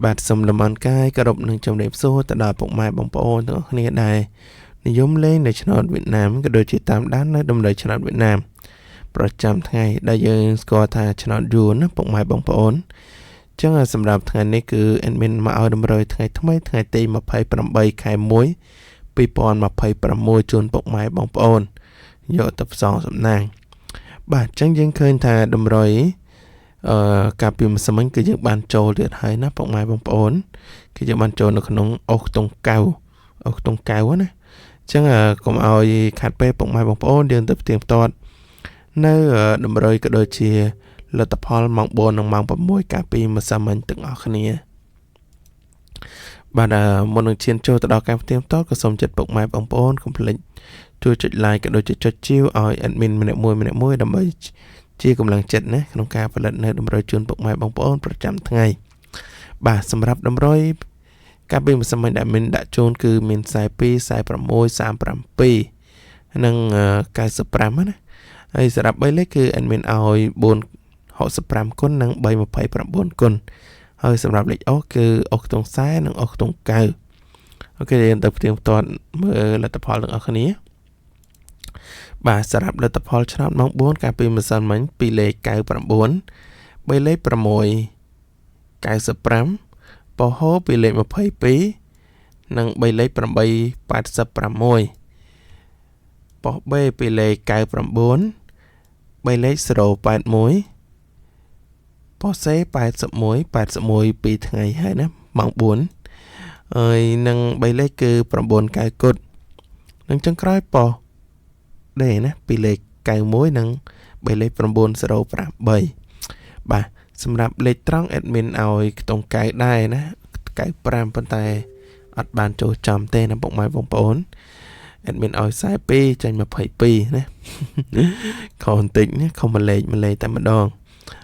បាទសូមលំអរកាយគោរពនឹងជម្រាបសួរទៅដល់ពុកម៉ែបងប្អូនទាំងអស់គ្នាដែលនិយមលេងនៅឆ្នោតវៀតណាមក៏ដូចជាតាមដាននៅតម្រូវឆ្នោតវៀតណាមប្រចាំថ្ងៃដែលយើងស្គាល់ថាឆ្នោតយួនណាពុកម៉ែបងប្អូនចឹងសម្រាប់ថ្ងៃនេះគឺ admin មកឲ្យតម្រូវថ្ងៃថ្មីថ្ងៃទី28ខែ1 2026ជូនពុកម៉ែបងប្អូនយកទៅផ្សងសំណាងបាទអញ្ចឹងយើងឃើញថាតម្រុយកាលពីម្សិលមិញគឺយើងបានចូលទៀតហើយណាពុកម៉ែបងប្អូនគឺយើងបានចូលនៅក្នុងអូសខ្ទង់កៅអូសខ្ទង់កៅណាអញ្ចឹងកុំឲ្យខាត់ពេលពុកម៉ែបងប្អូនយើងទៅផ្ទៀងផ្ទាត់នៅតម្រុយក៏ដូចជាលទ្ធផលម៉ោង4និងម៉ោង6កាលពីម្សិលមិញទាំងអស់គ្នាបាទមុននឹងឈានចូលទៅដល់ការផ្ទៀងផ្ទាត់ក៏សូមចិត្តពុកម៉ែបងប្អូនកុំភ្លេចជួយចុច like ក៏ដូចជាចុចជាវឲ្យ admin ម្នាក់មួយម្នាក់មួយដើម្បីជាកម្លាំងចិត្តណាក្នុងការផលិតនៅតម្រុយជូនពុកម៉ែបងប្អូនប្រចាំថ្ងៃបាទសម្រាប់តម្រុយកាលពីម្សិលមិញដែលមានដាក់ជូនគឺមាន42 46 37និង95ណាហើយសម្រាប់3លេខគឺ admin ឲ្យ465គុណនិង329គុណហើយសម្រាប់លេខអូសគឺអូសខ្ទង់40និងអូសខ្ទង់9អូខេយើងទៅផ្ទៀងផ្ទាត់មើលលទ្ធផលទាំងអស់គ្នាបាទសម្រាប់លទ្ធផលឆ្នោតម៉ោង4កាលពីម្សិលមិញ2លេខ99 3លេខ6 95ប៉ូហូ2លេខ22និង3លេខ8 86ប៉ុស្តិ៍ B 2លេខ99 3លេខ081ប៉ុស្តិ៍ C 81 81 2ថ្ងៃហើយណាម៉ោង4ហើយនឹង3លេខគឺ9 9គុតនិងចុងក្រោយប៉ុស្តិ៍ D ណា2លេខ91និង3លេខ908បាទសម្រាប់លេខត្រង់ admin ឲ្យខ្ទង់9ដែរណា95ប៉ុន្តែអត់បានចូលចំទេណាពុកម៉ែបងប្អូន admin ឲ្យ42ចេញ22ណាខុសបន្តិចណាខុសមួយលេខមួយលេខតែម្ដង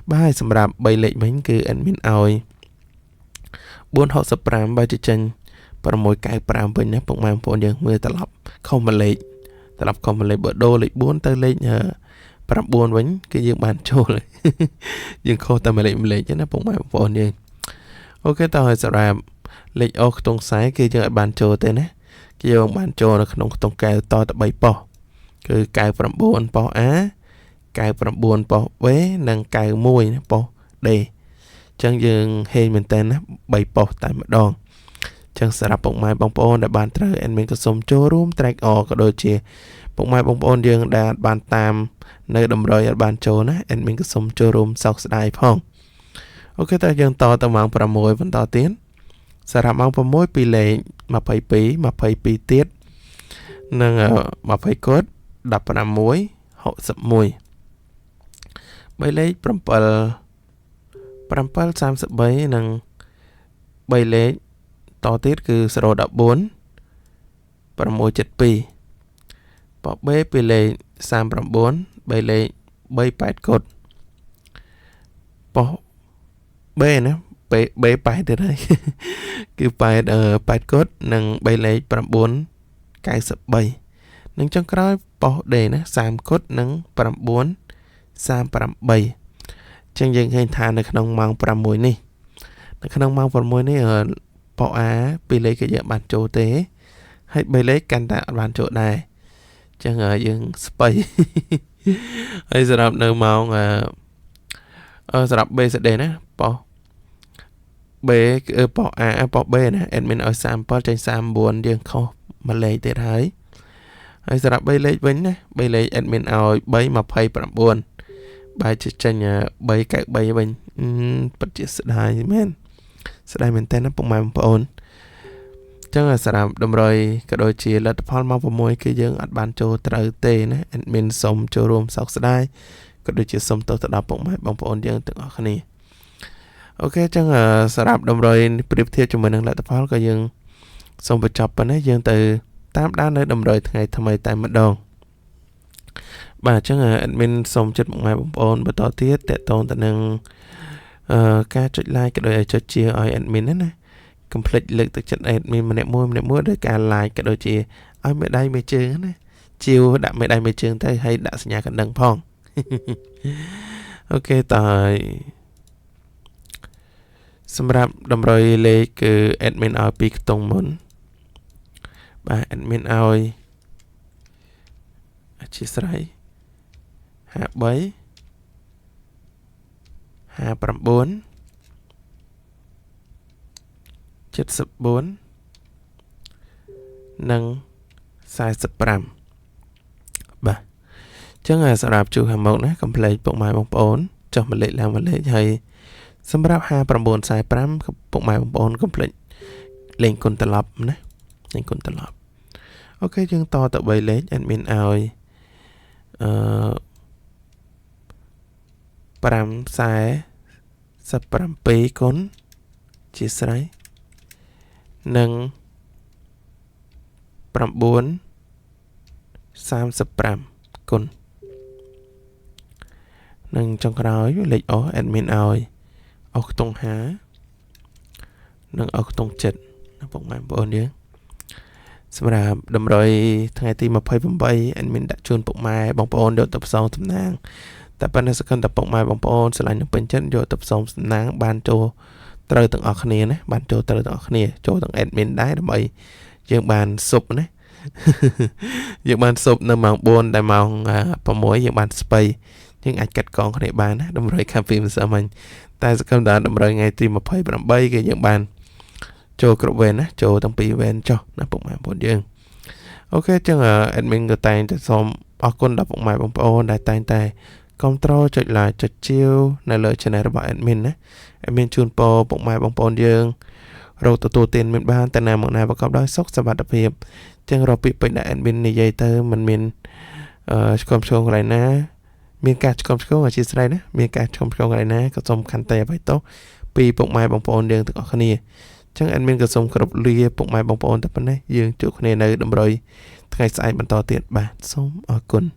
បាទហើយសម្រាប់3លេខវិញគឺ admin ឲ្យ465បើជាចេញ695វិញណាពុកម៉ែបងប្អូនយើងមើលត្រឡប់ខុសមួយលេខត្រឡប់ខុសមួយលេខបើដូរលេខ4ទៅលេខ9វិញគឺយើងបានចូលយើងខុសតែមួយលេខមួយលេខណាពុកម៉ែបងប្អូនយើងអូខេតោះឲ្យសម្រាប់លេខអូខ្ទង់ខ្សែគឺយើងអាចបានចូលទេណាគឺយើងបានចូលនៅក្នុងខ្ទង់កែវតទៅ3ប៉ុស្តិ៍គឺ99ប៉ុស្តិ៍ A 99ប៉ុស្តិ៍ B និង91ប៉ុស្តិ៍ D អញ្ចឹងយើងហេងមែនតើណា3ប៉ុស្តិ៍តែម្ដងចឹងសម្រាប់ពុកម៉ែបងប្អូនដែលបានត្រូវ admin ក៏សូមចូលរួមត្រេកអរក៏ដូចជាពុកម៉ែបងប្អូនយើងដែលបានតាមនៅតម្រុយអត់បានចូលណា admin ក៏សូមចូលរួមសោកស្ដាយផងអូខេតើយើងតទៅម៉ោង6បន្តទៀតសម្រាប់ម៉ោង6ពីលេខ22 22ទៀតនិង20កុដ16 61 3លេខ7 733និង3លេខតទៀតគឺ014 672បបេពីលេខ39 3លេខ38កុដប៉ុស្ B ណា B B 8ទៀតហើយគឺ8 8កុដនិង3លេខ9 93និងចុងក្រោយប៉ុស្ D ណា30កុដនិង9 38ចឹងយើងឃើញថានៅក្នុងម៉ោង6នេះនៅក្នុងម៉ោង6នេះប៉ុ A 2លេខគឺយើងបានចូលទេហើយ3លេខកាន់តែអត់បានចូលដែរចឹងយើងស្បៃហើយសម្រាប់នៅម៉ោងអឺសម្រាប់ BCD ណាប៉ុ B គឺប៉ុ A ប៉ុ B ណា admin ឲ្យ37ចេញ39យើងខុសមួយលេខទៀតហើយហើយសម្រាប់3លេខវិញណា3លេខ admin ឲ្យ329បែរជាចេញ393វិញពិតជាស្ដាយមែនស្ដាយមែនតើណាពុកម៉ែបងប្អូនចឹងសម្រាប់តម្រុយក៏ដូចជាលទ្ធផលមក6គឺយើងអត់បានចូលត្រូវទេណា admin សូមចូលរួមសោកស្ដាយក៏ដូចជាសូមទោសទៅដល់ពុកម៉ែបងប្អូនយើងទាំងអស់គ្នាអូខេចឹងសម្រាប់តម្រុយប្រៀបធៀបជាមួយនឹងលទ្ធផលក៏យើងសូមបញ្ចប់ប៉ុណ្ណេះយើងទៅតាមដាននៅតម្រុយថ្ងៃថ្មីតែម្ដងបាទអញ្ចឹង admin សូមចិត្តពុកម៉ែបងប្អូនបន្តទៀតតកតងទៅនឹងការចុច like ក៏ដូចឲ្យចុចជាឲ្យ admin ណាណាកុំភ្លេចលើកទឹកចិត្ត admin ម្នាក់មួយម្នាក់មួយដោយការ like ក៏ដូចជាឲ្យមេដៃមេជើងណាជាវដាក់មេដៃមេជើងទៅហើយដាក់សញ្ញាកណ្ដឹងផងអូខេតើ សម្រាប់តម្រុយលេខគឺ admin ឲ្យ2ខ្ទង់មុនបាទ admin ឲ្យអធិស្ឋាន53 59 74និង45បាទចឹងសម្រាប់ជួខាងមុខណាកុំភ្លេចពុកម៉ែបងប្អូនចុះមួយលេខឡើងមួយលេខហើយសម្រាប់59 45ពុកម៉ែបងប្អូនកុំភ្លេចលេងគុណត្រឡប់ណាលេងគុណត្រឡប់អូខេយើងតទៅ3លេខ admin ឲ្យអឺ5 47គុណជាស្រ័យនិង9 35គុណនិងចុងក្រោយលេខអស់ admin ឲ្យអស់ខ្ទង់5និងអស់ខ្ទង់7ណាពុកម៉ែបងប្អូនយើងសម្រាប់តម្រុយថ្ងៃទី28 admin ដាក់ជូនពុកម៉ែបងប្អូនយកទៅផ្សងតំណាងតែប៉ុណ្ណេះសង្ឃឹមតែពុកម៉ែបងប្អូនស្រឡាញ់និងពេញចិត្តយកទៅផ្សងសំណាងបានចូលត្រូវទាំងអស់គ្នាណាបានចូលត្រូវទាំងអស់គ្នាចូលទាំង admin ដែរដើម្បីយើងបានសុបណាយើងបានសុបនៅម៉ោង4តែម៉ោង6យើងបានស្បៃយើងអាចកាត់កងគ្នាបានណាតម្រុយកាហ្វេម្សិលមិញតែសង្ឃឹមថាតម្រុយថ្ងៃទី28គឺយើងបានចូលគ្រប់វេនណាចូលទាំងពីរវេនចុះណាពុកម៉ែបងប្អូនយើងអូខេចឹង admin ក៏តែងតែសូមអរគុណដល់ពុកម៉ែបងប្អូនដែលតែងតែគាំទ្រចុច like ចុចជាវនៅលើ channel របស់ admin ណា admin ជូនពរពុកម៉ែបងប្អូនយើងរកទទួលទានមានបានតែណាមកណាប្រកបដោយសុខសុវត្ថិភាពចឹងរកពាក្យពេចន៍ដែល admin និយាយទៅมันមានអឺឆ្កំឆ្គងកន្លែងណាមានការឆ្កំឆ្គងអធិស្ឋានណាមានការឆ្កំឆ្គងកន្លែងណាក៏សូមខន្តីអភ័យទោសពីពុកម៉ែបងប្អូនយើងទាំងអស់គ្នាចឹង admin ក៏សូមគោរពលាពុកម៉ែបងប្អូនតែប៉ុណ្ណេះយើងជួបគ្នានៅតម្រុយថ្ងៃស្អែកបន្តទៀតបាទសូមអរគុណ។